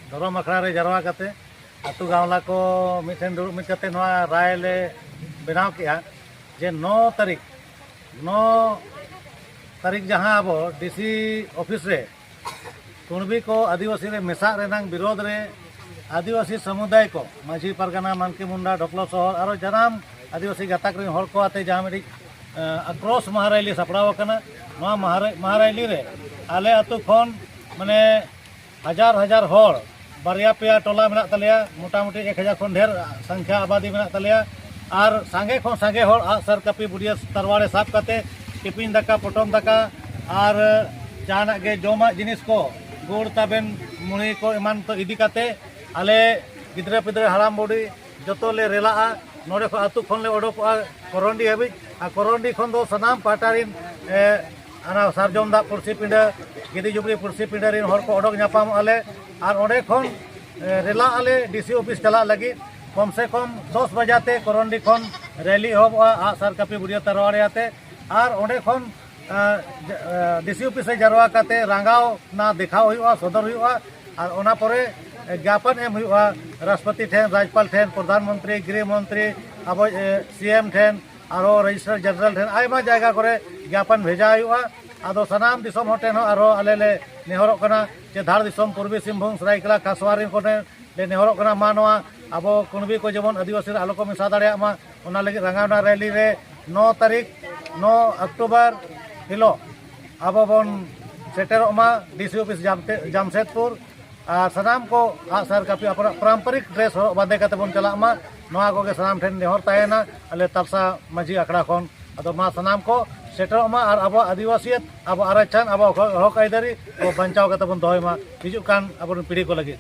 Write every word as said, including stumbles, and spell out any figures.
ᱫᱷᱚᱨᱚᱢ ᱟᱠᱷᱲᱟ ᱨᱮ ᱡᱟᱨᱣᱟ ᱠᱟᱛᱮ, ᱟᱹᱛᱩ ᱜᱟᱶᱞᱟ ᱠᱚ ᱢᱤᱫᱴᱷᱮᱱ ᱫᱩᱲᱩᱵ ᱢᱤᱫ ᱠᱟᱛᱮ ᱱᱚᱣᱟ ᱨᱟᱭ ᱞᱮ ᱵᱮᱱᱟᱣ ᱠᱮᱜᱼᱟ ᱡᱮ ᱱᱚ ᱛᱟᱹᱨᱤᱠᱷ, ᱱᱚ ᱛᱟᱹᱨᱤᱠᱷ ᱡᱟᱦᱟᱸ ᱟᱵᱚ ᱰᱤᱥᱤ ᱚᱯᱷᱤᱥ ᱨᱮ ᱠᱩᱬᱵᱤ ᱠᱚ ᱟᱹᱫᱤᱵᱟᱹᱥᱤ ᱨᱮ ᱢᱮᱥᱟᱜ ᱨᱮᱱᱟᱜ ᱵᱤᱨᱳᱫᱷ ᱨᱮ ᱟᱹᱫᱤᱵᱟᱹᱥᱤ ᱥᱟᱢᱩᱫᱟᱭ ᱠᱚ, ᱢᱟᱹᱡᱷᱤ ᱯᱟᱨᱜᱟᱱᱟ, ᱢᱟᱱᱠᱤ ᱢᱩᱱᱰᱟ, ᱰᱷᱚᱠᱞᱚ ᱥᱚᱦᱚᱨ, ᱟᱨᱚ ᱡᱟᱱᱟᱢ ᱟᱹᱫᱤᱵᱟᱹᱥᱤ ᱜᱟᱛᱟᱠ ᱨᱮᱱ ᱦᱚᱲ ᱠᱚ ᱟᱛᱮ ᱡᱟᱦᱟᱸ ᱢᱤᱫᱴᱤᱡ, ᱮ, ᱟᱠᱨᱳᱥ ᱢᱟᱦᱟᱨᱮᱞᱤ ᱥᱟᱯᱲᱟᱣ ᱟᱠᱟᱱᱟ᱾ ᱱᱚᱣᱟ ᱢᱟᱦᱟᱨᱮ-, ᱢᱟᱦᱟᱨᱮᱞᱤ ᱨᱮ ᱟᱞᱮ ᱟᱹᱛᱩ ᱠᱷᱚᱱ ᱢᱟᱱᱮ ᱦᱟᱡᱟᱨ ᱦᱟᱡᱟᱨ ᱦᱚᱲ, ᱵᱟᱨᱭᱟ ᱯᱮᱭᱟ ᱴᱚᱞᱟ ᱢᱮᱱᱟᱜ ᱛᱟᱞᱮᱭᱟ, ᱢᱚᱴᱟᱢᱩᱴᱤ ᱮᱠ ᱦᱟᱡᱟᱨ ᱠᱷᱚᱱ ᱰᱷᱮᱨ ᱥᱚᱝᱠᱷᱟ ᱟᱵᱟᱫᱤ ᱢᱮᱱᱟᱜ ᱛᱟᱞᱮᱭᱟ᱾ ᱟᱨ ᱥᱟᱸᱜᱮ ᱠᱷᱚᱱ ᱥᱟᱸᱜᱮ ᱦᱚᱲ ᱟᱜᱼᱥᱟᱨ ᱠᱟᱹᱯᱤ ᱵᱩᱰᱤᱭᱟᱹ ᱛᱟᱨᱣᱟᱲᱮ ᱥᱟᱵ ᱠᱟᱛᱮ ᱴᱤᱯᱤᱱ ᱫᱟᱠᱟ, ᱯᱚᱴᱚᱢ ᱫᱟᱠᱟ ᱟᱨ ᱡᱟᱦᱟᱱᱟᱜ ᱜᱮ ᱡᱚᱢᱟᱜ ᱡᱤᱱᱤᱥ ᱠᱚ, ᱜᱩᱲ, ᱛᱟᱵᱮᱱ, ᱢᱩᱲᱤ ᱠᱚ ᱮᱢᱟᱱ ᱠᱚ ᱤᱫᱤ ᱠᱟᱛᱮ ᱟᱞᱮ ᱜᱤᱫᱽᱨᱟᱹ ᱯᱤᱫᱽᱨᱟᱹ, ᱦᱟᱲᱟᱢ ᱵᱩᱰᱷᱤ ᱡᱚᱛᱚ ᱞᱮ ᱨᱮᱞᱟᱜᱼᱟ᱾ ᱱᱚᱰᱮ ᱠᱷᱚᱱ ᱟᱹᱛᱩ ᱠᱷᱚᱱ ᱞᱮ ᱚᱰᱚᱠᱚᱜᱼᱟ ᱠᱚᱨᱚᱱᱰᱤ ᱦᱟᱹᱵᱤᱡ᱾ ᱟᱨ ᱠᱚᱨᱚᱱᱰᱤ ᱠᱷᱚᱱ ᱫᱚ ᱥᱟᱱᱟᱢ ᱯᱟᱦᱴᱟ ᱨᱤᱱ, ᱮ, ᱚᱱᱟ ᱥᱟᱨᱡᱚᱢ ᱫᱟᱜ ᱯᱩᱲᱥᱤ ᱯᱤᱸᱰᱟᱹ, ᱜᱤᱫᱤ ᱡᱩᱵᱽᱞᱤ ᱯᱩᱲᱥᱤ ᱯᱤᱸᱰᱟᱹ ᱨᱤᱱ ᱦᱚᱲ ᱠᱚ ᱚᱰᱚᱠ ᱧᱟᱯᱟᱢᱚᱜᱼᱟ ᱞᱮ᱾ ᱟᱨ ᱚᱸᱰᱮ ᱠᱷᱚᱱ, ᱮ, ᱨᱮᱞᱟᱜ ᱟᱞᱮ ᱰᱤᱥᱤ ᱚᱯᱷᱤᱥ ᱪᱟᱞᱟᱜ ᱞᱟᱹᱜᱤᱫ᱾ ᱠᱚᱢ ᱥᱮ ᱠᱚᱢ ᱫᱚᱥ ᱵᱟᱡᱟᱛᱮ ᱠᱚᱨᱚᱱᱰᱤ ᱠᱷᱚᱱ ᱨᱮᱞᱤ ᱮᱦᱚᱵᱚᱜᱼᱟ, ᱟᱜᱼᱥᱟᱨ ᱠᱟᱹᱯᱤ ᱵᱩᱰᱤᱭᱟᱹ ᱛᱟᱨᱣᱟᱲᱮ ᱟᱛᱮ᱾ ᱟᱨ ᱚᱸᱰᱮ ᱠᱷᱚᱱ, ᱮ, ᱡ-, ᱮ, ᱰᱤᱥᱤ ᱚᱯᱷᱤᱥ ᱨᱮ ᱡᱟᱨᱣᱟ ᱠᱟᱛᱮ ᱨᱟᱸᱜᱟᱣ ᱚᱱᱟ ᱫᱮᱠᱷᱟᱣ ᱦᱩᱭᱩᱜᱼᱟ, ᱥᱚᱫᱚᱨ ᱦᱩᱭᱩᱜᱼᱟ᱾ ᱟᱨ ᱚᱱᱟ ᱯᱚᱨᱮ, ᱮ, ᱜᱭᱟᱯᱚᱱ ᱮᱢ ᱦᱩᱭᱩᱜᱼᱟ ᱨᱟᱥᱴᱨᱚᱯᱚᱛᱤ ᱴᱷᱮᱱ, ᱨᱟᱡᱽᱯᱟᱞ ᱴᱷᱮᱱ, ᱯᱨᱚᱫᱷᱟᱱ ᱢᱚᱱᱛᱨᱤ, ᱜᱨᱤᱦ ᱢᱚᱱᱛᱨᱤ, ᱟᱵᱚ, ᱮ, ᱥᱤ ᱮᱢ ᱴᱷᱮᱱ, ᱟᱨᱚ ᱨᱮᱡᱤᱥᱴᱨᱟᱨ ᱡᱮᱱᱟᱨᱮᱞ ᱴᱷᱮᱱ, ᱟᱭᱢᱟ ᱡᱟᱭᱜᱟ ᱠᱚᱨᱮ ᱜᱭᱟᱯᱚᱱ ᱵᱷᱮᱡᱟ ᱦᱩᱭᱩᱜᱼᱟ᱾ ᱟᱫᱚ ᱥᱟᱱᱟᱢ ᱫᱤᱥᱚᱢ ᱦᱚᱲ ᱴᱷᱮᱱ ᱦᱚᱸ ᱟᱨᱦᱚᱸ ᱟᱞᱮ ᱞᱮ ᱱᱮᱦᱚᱨᱚᱜ ᱠᱟᱱᱟ ᱡᱮ ᱫᱷᱟᱲ ᱫᱤᱥᱚᱢ, ᱯᱩᱨᱵᱤ ᱥᱤᱝᱵᱷᱩᱢ, ᱥᱟᱹᱨᱟᱹᱭᱠᱮᱞᱟ, ᱠᱷᱟᱨᱥᱚᱣᱟ ᱨᱮᱱ ᱠᱚ ᱞᱮ ᱱᱮᱦᱚᱨᱚᱜ ᱠᱟᱱᱟ, ᱢᱟ ᱱᱚᱣᱟ ᱟᱵᱚ ᱠᱩᱬᱵᱤ ᱠᱚ ᱡᱮᱢᱚᱱ ᱟᱹᱫᱤᱵᱟᱹᱥᱤ ᱨᱮ ᱟᱞᱚ ᱠᱚ ᱢᱮᱥᱟ ᱫᱟᱲᱮᱭᱟᱜ ᱢᱟ, ᱚᱱᱟ ᱞᱟᱹᱜᱤᱫ ᱨᱟᱸᱜᱟᱣᱱᱟ ᱨᱮᱞᱤ ᱨᱮ ᱱᱚ ᱛᱟᱹᱨᱤᱠᱷ, ᱱᱚ ᱚᱠᱴᱳᱵᱚᱨ ᱦᱤᱞᱳᱜ ᱟᱵᱚ ᱵᱚᱱ ᱥᱮᱴᱮᱨᱚᱜ ᱢᱟ ᱰᱤᱥᱤ ᱚᱯᱷᱤᱥ ᱡᱟᱢᱛᱮ-, ᱡᱟᱢᱥᱮᱫᱽᱯᱩᱨ᱾ ᱟᱨ ᱥᱟᱱᱟᱢ ᱠᱚ ᱟᱜᱼᱥᱟᱨ ᱠᱟᱹᱯᱤ ᱟᱯᱨᱟ-, ᱯᱟᱨᱟᱢᱯᱚᱨᱤᱠ ᱰᱨᱮᱥ ᱦᱚᱨᱚᱜ ᱵᱟᱸᱫᱮ ᱠᱟᱛᱮ ᱵᱚᱱ ᱪᱟᱞᱟᱜ ᱢᱟ᱾ ᱱᱚᱣᱟ ᱠᱚᱜᱮ ᱥᱟᱱᱟᱢ ᱴᱷᱮᱱ ᱱᱮᱦᱚᱨ ᱛᱟᱦᱮᱱᱟ ᱟᱞᱮ ᱛᱟᱞᱥᱟ ᱢᱟᱹᱡᱷᱤ ᱟᱠᱷᱲᱟ ᱠᱷᱚᱱ᱾ ᱟᱫᱚ ᱢᱟ ᱥᱟᱱᱟᱢ ᱠᱚ ᱥᱮᱴᱮᱨᱚᱜ ᱢᱟ ᱟᱨ ᱟᱵᱚᱣᱟᱜ ᱟᱹᱫᱤᱵᱟᱹᱥᱤᱭᱟᱹᱛ, ᱟᱵᱚ ᱟᱨᱟᱪᱷᱟᱱ, ᱟᱵᱚ ᱦᱚ-, ᱦᱚᱠ ᱟᱹᱭᱫᱟᱹᱨᱤ ᱟᱵᱚ ᱵᱟᱧᱪᱟᱣ ᱠᱟᱛᱮ ᱵᱚᱱ ᱫᱚᱦᱚᱭ ᱢᱟ ᱦᱤᱡᱩᱜ ᱠᱟᱱ ᱟᱵᱚᱨᱮᱱ ᱯᱤᱲᱦᱤ ᱠᱚ ᱞᱟᱹᱜᱤᱫ᱾